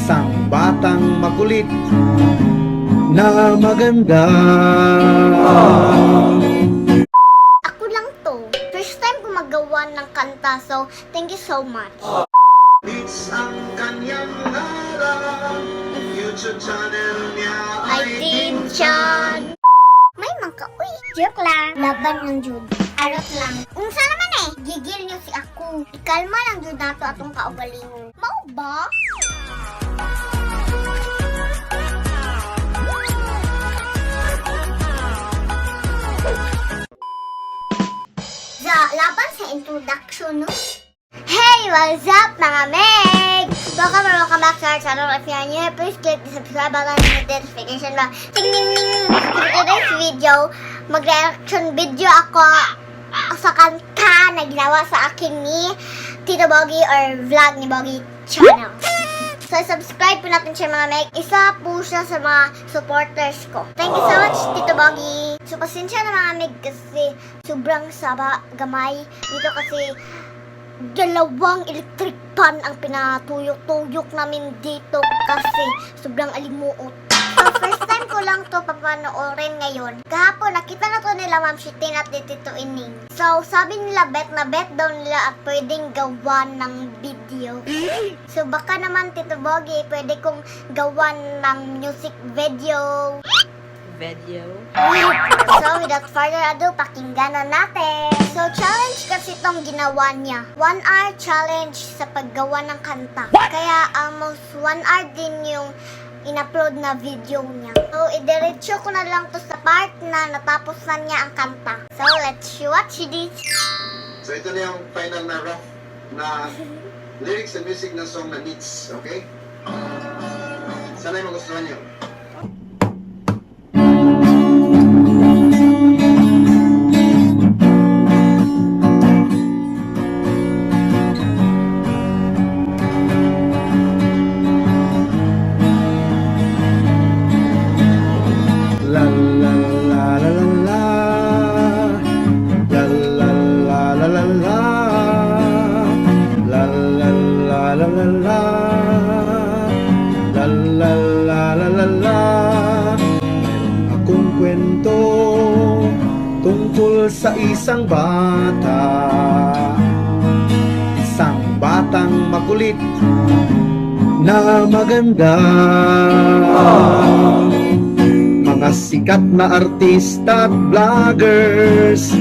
Isang batang makulit na maganda. Ako lang to. First time ko magawa ng kanta, so thank you so much. Nitch ang kanyang ngalan, YouTube channel niya Ay, tinchan. May mangka, uy, joke lang. Laban ng Jud. Arot lang. Unsa naman eh, gigil niyo si ako. Ikalma lang Jud nato atong kaugalingon. Mao ba? Laban sa introduction, no? Hey, what's up mga Meg? Welcome back to our channel. If you're new, please click the subscribe button and the notification bell. Ting ting ting. For today's video, mag-reaction video ako sa kanta na ginawa sa akin ni Tito Bogi or vlog ni Bogi channel. So, subscribe po natin siya mga Meg. Isa po siya sa mga supporters ko. Thank you so much, Tito Bogi. So, pasensya na mga Meg kasi sobrang saba, gamay. Dito kasi dalawang electric pan ang pinatuyok-tuyok namin dito kasi sobrang alimuot. So, first time ko lang to papanoorin ngayon. Kahapon, nakita na to nila Ma'am Shitin at Tito Ining. So, sabi nila bet na bet daw nila at pwedeng gawan ng video. So, baka naman Tito Bogi, pwede kong gawan ng music video. So, without further ado, pakinggan na natin. So, challenge kasi itong ginawa niya. 1 hour challenge sa paggawa ng kanta. Kaya almost 1 hour din yung in-upload na video niya. So, idiretso ko na lang to sa part na natapos na niya ang kanta. So, let's watch this. So ito na yung final na rough na lyrics and music ng song na Nitch, okay? Sana yung magustuhan nyo. Meron akong kwento tungkol sa isang bata. Isang batang makulit na maganda. Mga sikat na artista at vloggers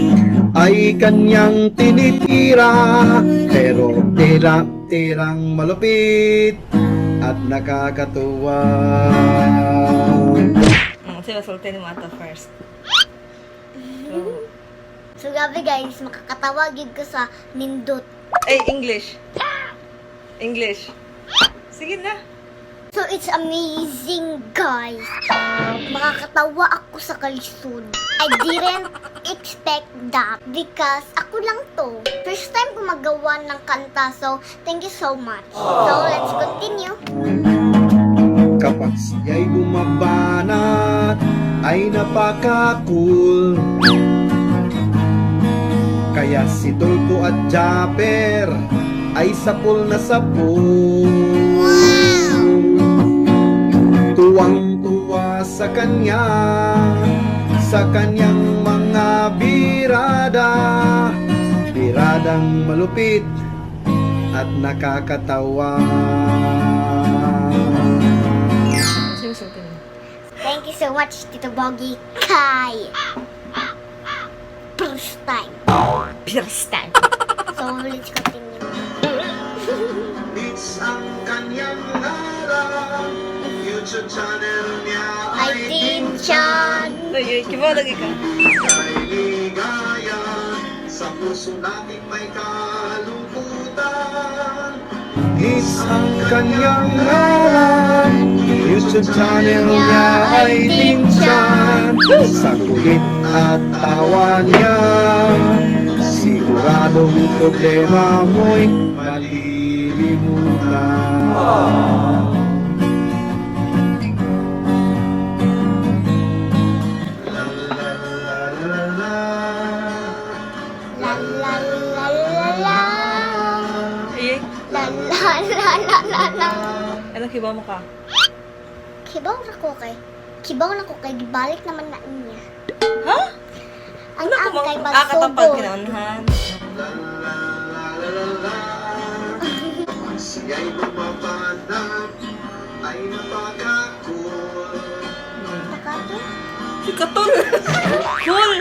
ay kanyang tinitira, pero tirang malupit at nakakatuwa. Sige, sultin mo ito first. So, gabi guys, makakatawag yun ko sa nindot. Ay, English. English. Sige na. So, it's amazing, guys. Makakatawa ako sa kalisod. I didn't expect that because ako lang to. First time ko magawa ng kanta, so thank you so much. So, let's continue. Kapag siya'y bumabanat ay napaka-cool. Kaya si Tulpo at Japper ay sapul na sapul. Tuwang-tuwa sa kanyang mga birada. Biradang malupit at nakakatawa. Sige, sultin mo. Thank you so much, Tito Bogi. Kai. First time. First time. So, let's continue. Nitch ang kanyang ngalan, YouTube channel niya Ay, tinchan. Uy, kibaw lagi ka. ay ligaya. Sa puso natin may kalungkutan. Nitch ang kanyang ngalan, YouTube channel niya ay tinchan. Sa kulit at tawa niya, siguradong problema mo'y malilimutan. La la la la la. Ay, La la la la la la. ano kibaw? kibaw mo ka. Kibaw na ko kay. Kibaw na ko kay gibalik naman na niya. Ha? Ang Ano ko kay makakatapag magsugod. kinaunahan? La la la la la la. Ang siya'y bumabanat ay napaka-cool. Pakato? Si Katul! Cool!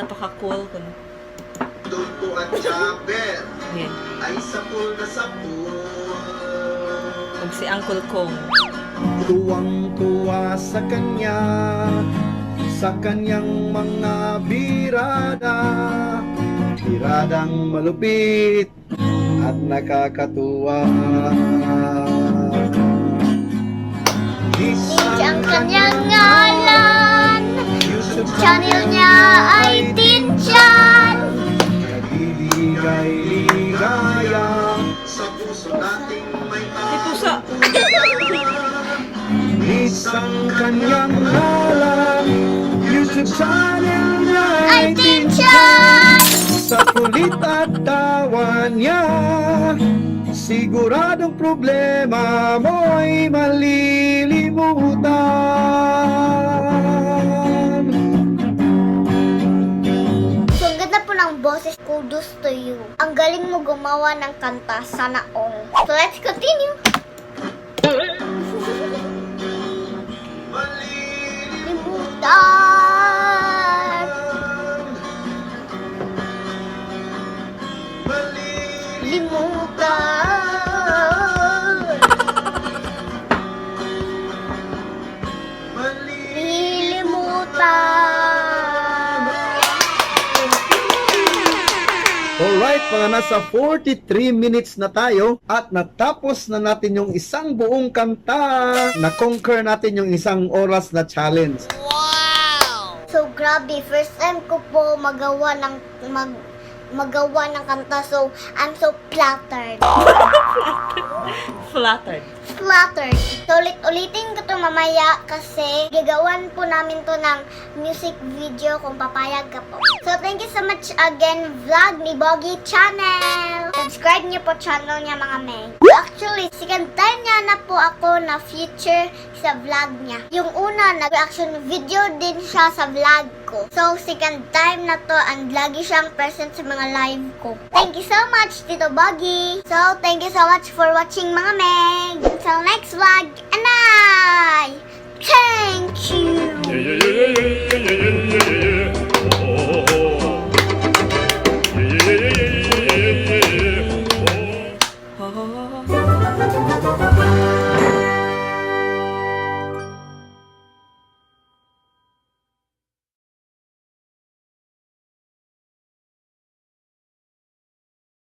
Napaka-cool ko na. Tulpo at Jabet Yan. ay sapul na sapul. Kung si Uncle Kong. Tuwang-tuwa sa kanyang mga birada, biradang malupit at nakakatuwa. Nitch ang kanyang ngalan. YouTube Channel niya ay tinchan. Nagligay-ligaya Sa puso nating may May pusa! isang kanyang ngalan. YouTube channel niya Ay tinchan. sa kulit at tawa niya, siguradong problema mo'y malilimutan. So, ang ganda po ng boses. Kudos to you. Ang galing mo gumawa ng kanta. Sana all. So, let's continue. Limutan. Limutan. Lilimutan. Alright, mga nasa 43 minutes na tayo at natapos na natin yung isang buong kanta. Na-conquer natin yung isang oras na challenge. So, grabe. First time ko po magawa ng kanta. So, I'm so flattered. Flattered. Flattered. So, ulitin ko to mamaya kasi gagawan po namin to ng music video kung papayag ka po. So, thank you so much again, Vlog ni Boggy Channel. Subscribe niyo po channel niya, mga Meg. Actually, second time niya na po ako na feature sa vlog niya. Yung una, nag-reaction video din siya sa vlog ko. So, second time na to and lagi siyang present sa mga live ko. Thank you so much, Tito Boggy. So, thank you so much for watching, mga Meg. Until next vlog.